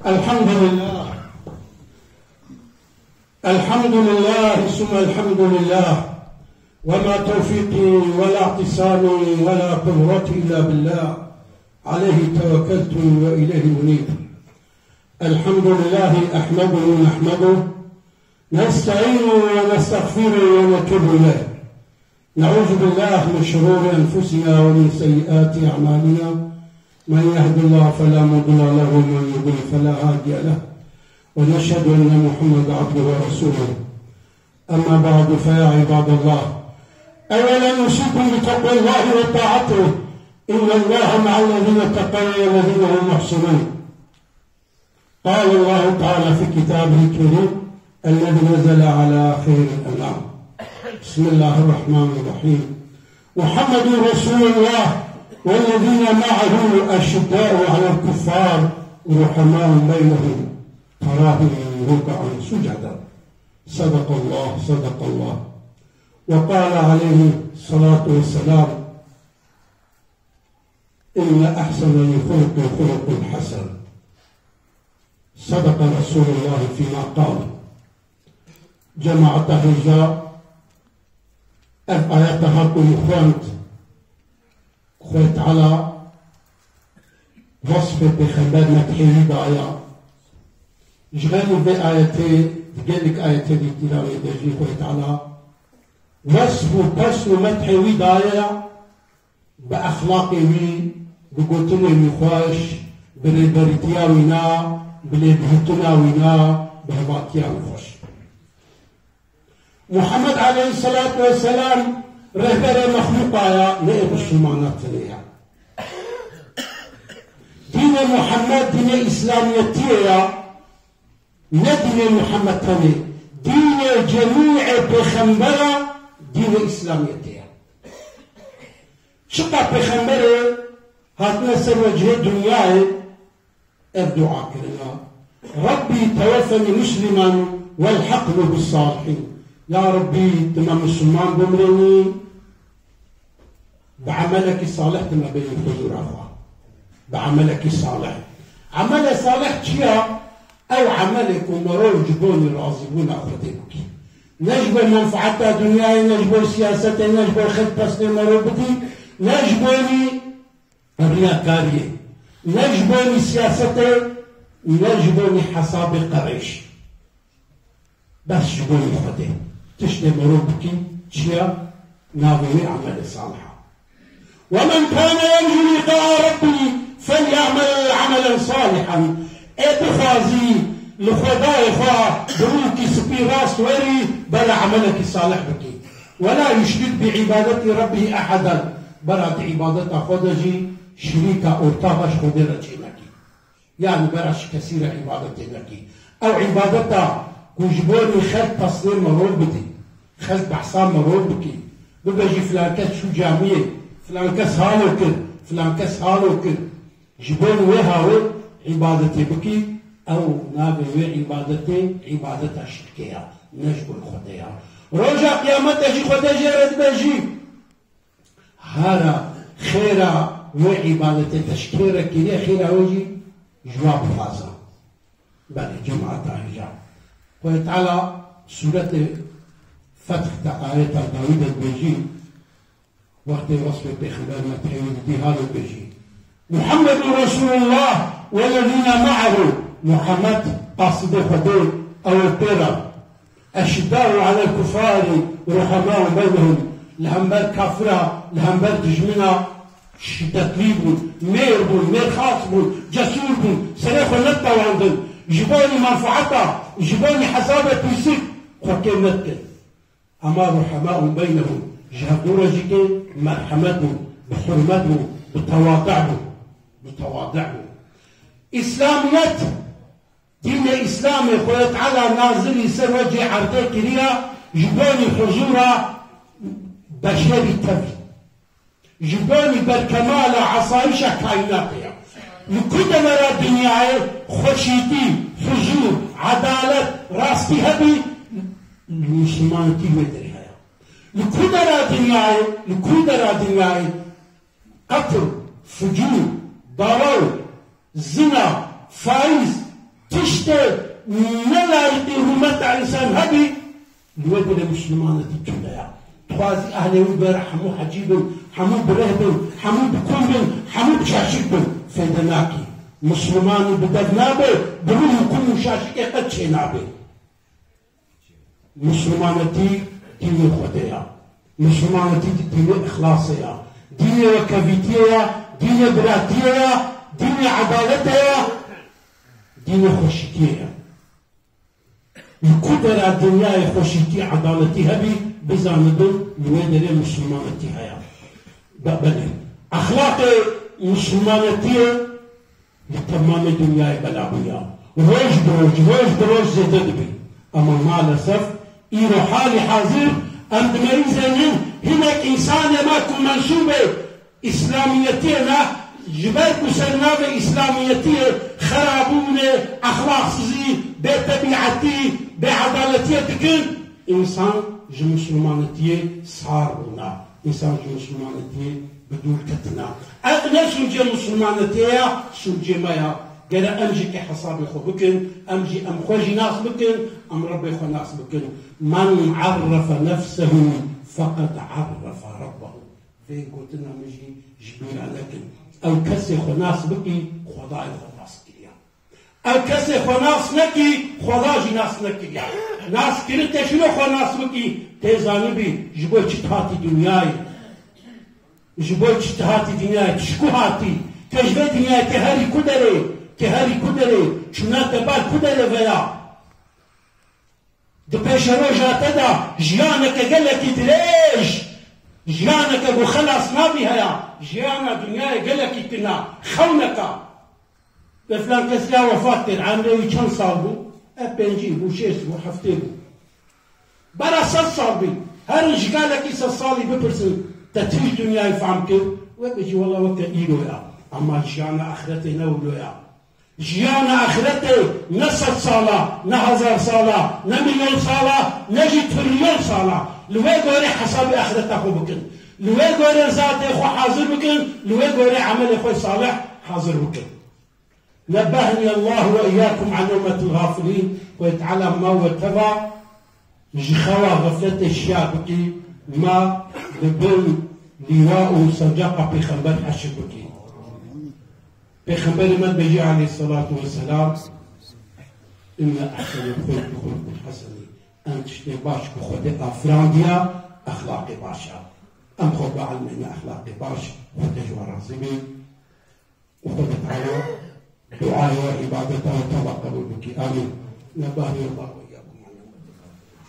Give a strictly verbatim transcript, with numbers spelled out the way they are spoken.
الحمد لله. الحمد لله ثم الحمد لله. وما توفيقي ولا اعتصامي ولا قوتي إلا بالله. عليه توكلت وإليه أنيب. الحمد لله أحمده ونحمده، نستعينه ونستغفره ونتوب إليه. نعوذ بالله من شرور أنفسنا ومن سيئات أعمالنا. من يهد الله فلا مضل له ومن يضلل فلا هادي له. ونشهد أن محمدا عبده ورسوله. أما بعد، فيا عباد الله، أولا أوصيكم بتقوى الله وطاعته. إن الله مع الذين اتقوا والذين هم محسنون. قال الله تعالى في كتابه الكريم الذي نزل على خير الأنام. بسم الله الرحمن الرحيم. محمد رسول الله والذين معه أشداء على الكفار رحماء بينهم تراهم ركعا سجدا. صدق الله، صدق الله. وقال عليه الصلاة والسلام: إن أحسن الخلق خلق الحسن. صدق رسول الله فيما قال. Cemaeta hêja, ev ayeta hat û xwend, Xwedê Teala wesfê pêxember methê wî daye. Ji xeyrî vê ayetê, di gelek ayetê dî Qur'anê de jî Xwedê Teala wesf û pesn û methê wî daye. Bi exlaqê wî, bi gotinê wî xweş, bi rêberîtiya wî na, bi lêbihîtina wî na, bi hevatiya wî xweş. Muhammed aleyhisselatu vesselam rehberê mexlûqa ya, ne ê Musulmana tenê ya. Dînê Muhammed dînê Îslamiyetiyê ya, ne dînê Muhammed tenê. Dînê cemîê pêxembera dînê Îslamiyetê ya. Çiqa pêxemberê hatine ser wecihê dinyayê ev dua kirina: Rabbî teweffenî musliman welheqnî bis salihîn. Ya Rabbî, tu me misilman bimrênî, bi emelekî salih tu me bênî huzûra xwe. Bi emelekî salih. Emelê salih çi ya? Ew emelê ku merov ji bonî razîbûna Xwedê bikî. Ne ji bo menfaeta dinyayê, ne ji bo siyasetê, ne ji bo xelk pesnê merov bidî, ne ji bonî riyakariyê, ne ji bonî siyasetê, ne ji bonî hesabê qerêş. Bes ji bonî Xwedê. Tiştê merov bikî, çi ya? Navê wê emelê salih a. ومن كان يرجو لقاء ربه فليعمل عملا صالحا. Ê bixwazî li Xwedayê xwe bi rûkî spî rast werî, bera emelekî salih bikî. ولا يشرك بعبادة ربه أحدا. Bera di îbadeta xwe de jî şirîka, ortaxa ji Xwedê re çê nekî. Yanî bera ji kesî re îbadetê nekî. Ew îbadeta ku ji bo wî xelk pesnê merov bidî, xelk behsa merov bikî, bibêjî filan kes çû camiyê, filan kes halo kir, filan kes halo kir. Ji bo wê hawê îbadetê bikî, ew navê wê îbadetê îbadeta şirkê ya, ne ji bo Xwedê ya. Roja Qiyametê jî Xwedê jê re dibêjî: Hara, xêra wê îbadetê te ji kê re kiriye, xêra wê jî ji wa bixwaze. Belê, cemaeta hêja. Xwedê Teala sûretê Feth de ayeta dawî de dibêjî, wextê wesfê pêxember me peyvê didî, halo dibêjî: محمد رسول الله والذين معه. Muhammed qasidê Xwedê, ew ê pê re. أشداء على الكفار رحماء بينهم. Li hember kafira, li hember dijmina şîdetlî bûn, mêr bûn, mêrxas bûn, cesûr bûn, serê xwe netewandin. Ji bo wî menfaeta, ji bo wî hesabê pîsik xwe kêm nedikin. Ema رحماء بينهم, ji hevdû re jî kêm merhemet bûn, bi hurmet bûn, bi tewadi bûn, bi tewadi bûn. Îslamiyet, dînê Îslamê Xwedê Teala nazilî ser wecê erdê kiriya, ji bo wî huzûra beşerî tevî. Ji bo wî berkemala esayîşa kaînatê ya. Li ku devera dinyayê xweşîtî, huzûr, edalet, rastî hebî, li Musulmanetî wê derê heye. Li ku dera dinyayê, li ku dera dinyayê qetl, fucûr, daraw, zina, faîz, Tiştê ne layîqî hurmeta însan hebî, li wê derê Mislimanetî tune ya. Dixwazî ehlê wî bere hemû hecî bin, hemû bi rih bin, hemû bi kum bin, hemû bi şaşik bin. Fêde nakî. Mislimanî bi dev nabe, bi rih û kum û şaşikê qet çê nabe. Mislimanetî dînê Xwedê ya. Mislimanetî dînê îxlasê ya. Dînê wekevîtiyê ya, dînê biratiyê ya, dînê edaletê ya, dînê xweşikiyê ya. Li ku dera dinyayê xweşikî, edaletî hebî, bizanibin li wê derê Mislimanetî heye. Be-, belê. Exlaqê Mislimanetiyê li temamê dinyayê bela bûya. Roj bi roj, roj bi roj zêde dibî. Ama maalesef îro halî hazir em dimerîzênin hinek însanê me ku mensûbê Îslamiyetiyê ne, ji ber ku ser navê Îslamiyetiyê xerabûnê, exlaqsizî, bêtebîetî, bêedaletiyê dikin, însan ji Mislimanetiyê sar bûna. Însan ji Mislimanetiyê bi dûr ketina. Ev ne sûcê Mislimanetiyê ya, sûcê me ya. Gere em jî kê hesabê xwe bikin, em jî em xwe jî nas bikin, em Rebbê xwe nas bikin. "Men arrafe nefsehu feqed arrafe Rabbehu." Vê gotina min jî ji bîra nekin. Ew kesê xwe nas bikî, Xwedayê xwe nas kiriya. Ew kesê xwe nas nekî, Xweda jî nas nekiriya. Nas kirin te şino xwe nas bikî, tê zanibî ji bo çi tu hatî dinyayê. Ji bo çi tu hatî dinyayê, tu ji ku hatî? Te ji vê dinyayê, te herî ku derê, te herî ku derê, çûna te bar ku derê veya? Di pêşeroja te de jiyaneke gelekî dirêj, jiyaneke ku xelas nabî heye, jiyana dinyayê gelekî tina, xewneka. Bi filan kes ya wefat kir, emrê wî çend sal bû? E, pêncî bû, şêst bû, heftê bû. Bera sed sal bî. Herin ji gelekî sed salî bipirsin, te tîj dinyayê fehm kir? Wê bêjî, wela weke îro ya. Ama jiyana axretê ne wilo ya. Jiyana axretê ne sed sala, ne hezar sala, ne milyon sala, ne jî trilyon sala. Li wê gorê hesabê axreta xwe bikin. Li wê gorê zatê xwe hazir bikin, li wê gorê emelê xwe salih hazir bikin. Nebbehni Allah ve iyyakum an nevmetil gafilin. Xwedê Teala me we teva ji xewa xefletê şiya bikî, me li bin lîwa û sencaqa Pêxember heşir bikî. Pêxemberê me dibêje aleyhisselatu vesselam, "Inne ehsenel xulqi xulqul hesen." Em tiştê baş ku Xwedê afirandiya, exlaqê baş e. Em xwe bielmêne exlaqê baş, Xwedê ji we razî be. Xwedê Teala duaya we, îbadeta we teva qebûl bikî. Amîn. Nebbehni Allah ve iyyakum an nevmetil gafilin.